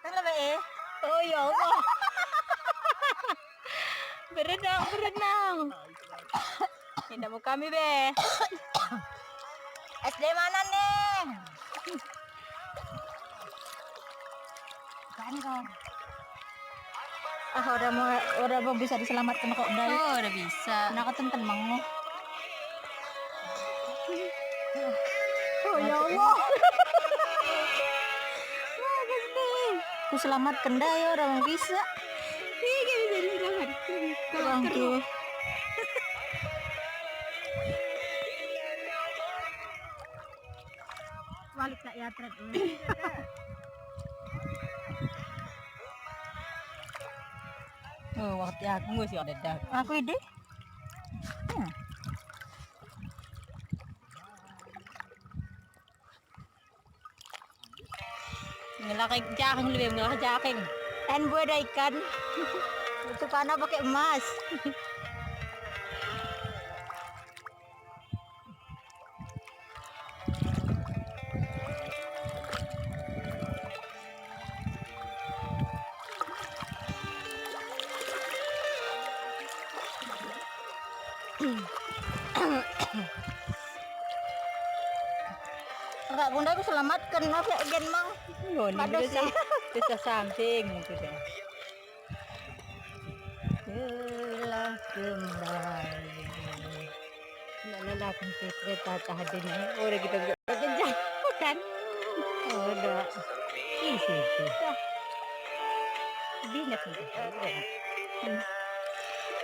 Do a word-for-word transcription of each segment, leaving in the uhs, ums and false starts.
Lebih, eh. Oh, ya Allah. Berenang, berenang. Ini mau kami, be. S D mana nih? Bukan, kau. Ah, udah mau, udah mau bisa diselamatkan kok, udah. Oh, udah bisa. Nah, aku tenten mang. Oh, ya Allah. Bagus nih. Ku selamatkan dah ya, udah mau bisa. Iya, bisa diselamatkan. Kalau Bangke. Keruk. Balik tak ya, Tret. Oh, waktu aku sih ada dah. Aku ide. Hmm. Ngelak jaring lebih, ngelak jaring. Kan buat ada ikan. Itu karena pakai emas. Agak bunda ku selamatkan, nak gen mang. Yo, ni Pada bisa, sih. Bisa samping gitu deh. Telah kembali. Nak lelah kunci kereta tak ada ni. Oh, dah kita berjalan kan? Oh, dah. Ih, sih, sih. Dah. Bingat ni. Hmm.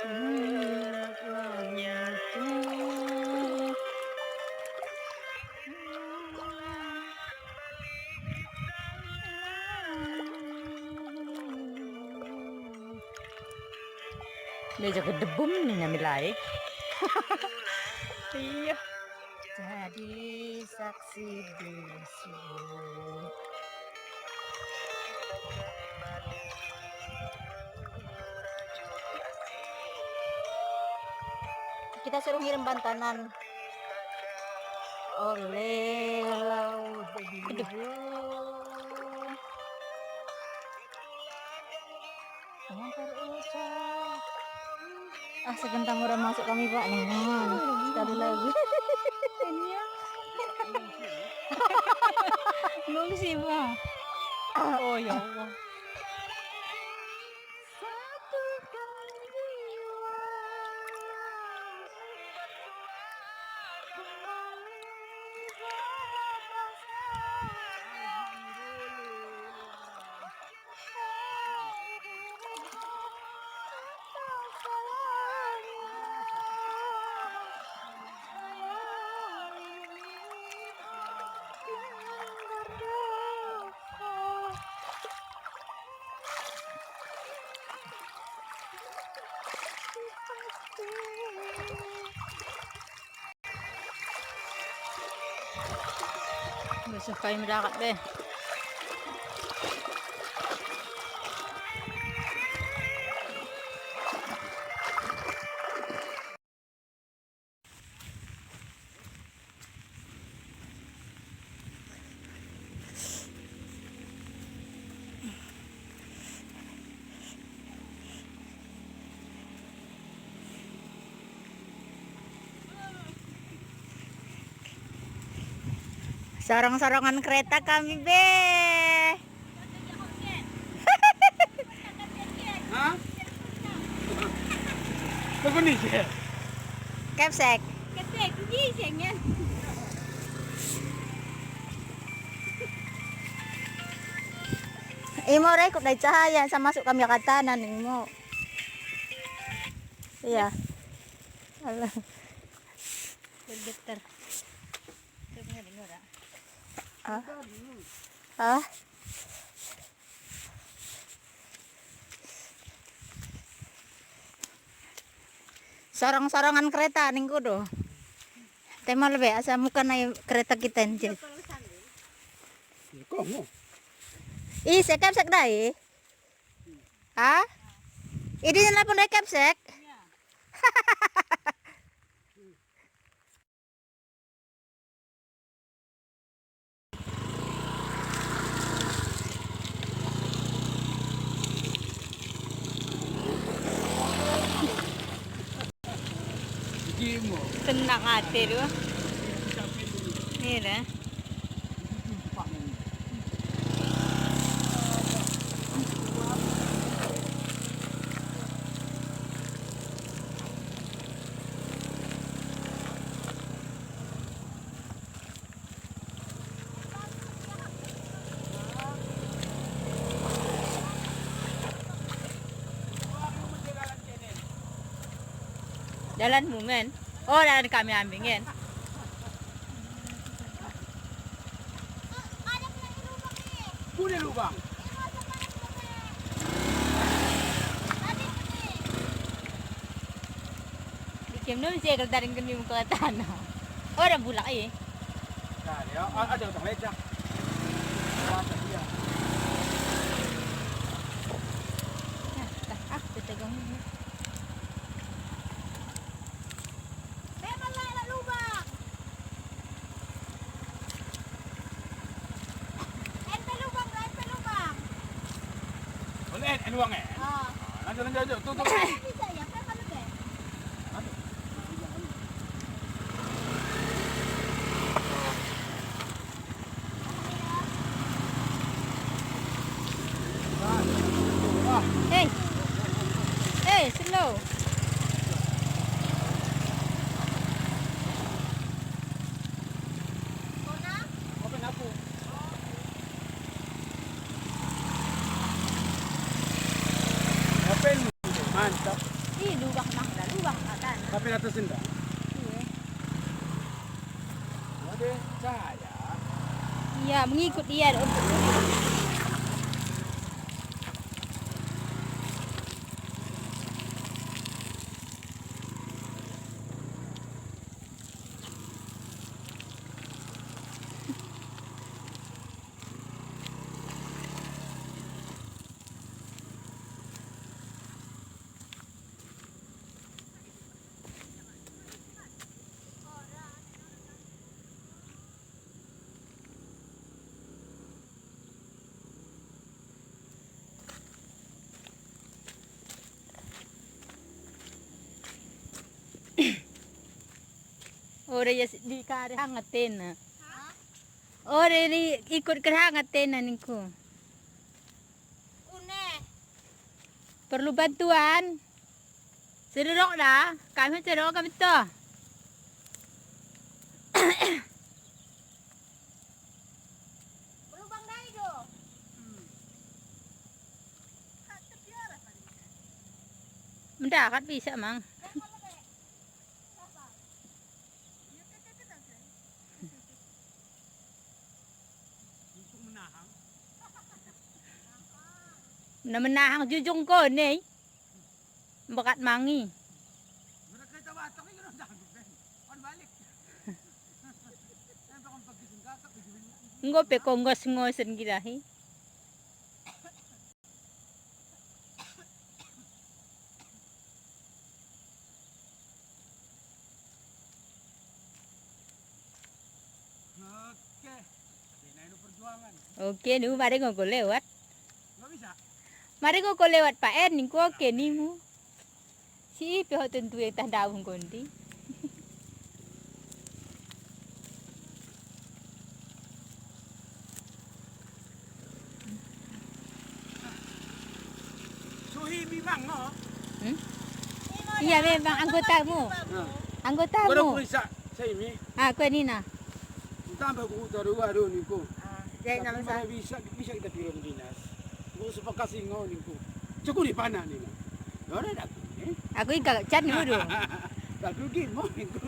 Hmm. Dia jaga debum ni nyamilai. Iya. Jadi saksi bisu. Kita suruh ngirim bantanan oleh laut biru. Ah, segentang orang masuk kami, Pak, nih. Nah, sekali lagi. Ngungsi, Pak. Oh, ya Allah. Beusoh kayém darat deh. Sarong-sarongan kereta kami, be. Hah? Lagu ni je. Kepsek. Kepsek, ji sengen. Imo re, kok dari cahaya sama masuk kami kata nan imo. Iya. Alah. Bergetar. Coba dengar, ah. Ah. Ah. Sarong-sarongan kereta ningku tu. Tema lebih asa muka naik kereta kita ni je. Kok mau? Ih, sekap sekdai. Ha? Ini nelpon dari Kepsek. Seunang até tu. Ni dah. Jalan mu, men? Oh, jalan kami ambil, kan? Ada lubang. Di kem tu mesti akan taring kami muka tanah. Oh, dah bulak, eh. Nah, dia, a-, ada orang lain dah. Wah, tak dia. Nah, dah, ah, kita ganggu. Memang lah ada lubang. N P lubang, dua N P lubang. Boleh N P lubang, eh? Ah. Ah, lanjut, lanjut, lanjut. Tu, tu. Bisa ya, kan kalau deh. Lanjut. Hei. Hei, slow. Mantap. Ih, lubang mah dah, lubang mah kan. Tapi atas sendal. Iya. Waduh, cahaya. Iya, mengikut dia untuk. Oh, dia di kareh hangat tena. Oh, dia di ikut kerhangat tena niku. Kuneh. Perlu bantuan. Seudurok dah, kami seudurok ka beutôi. Berlubang dai tu. Hmm. Meudarat bisa, Mang. Untuk menahang. Na meunahang jujung keuneuk. Beukat mangi. Mereka itu batang ni kena dah, kan? Kan balik. Kan bakal pergi sengkakak, pergi balik. Engko pe kongos-ngos sendiri dah, hi. Oke. Oke, nu mari ngoko lewat. Nggak bisa. Mari ngoko lewat, Pak En, ningko oke nimu. Si pihak tentu yang tah daun kondi. Suhi memang, no? Hmm? Iya, memang anggotamu. Ha. Anggotamu. Baru periksa, saya ini. Ah, kau ni nah. Tambah guru taruh, aduh, ni, ko. Ah, jadi nama saya. Bisa, bisa kita pilih dinas. Guru sepakat singo, ni, ko. Cukup di panah ni, nah. Dah ada dah, eh? Aku ikat cat ni, aduh. Dah rugi, mau, ni, ko.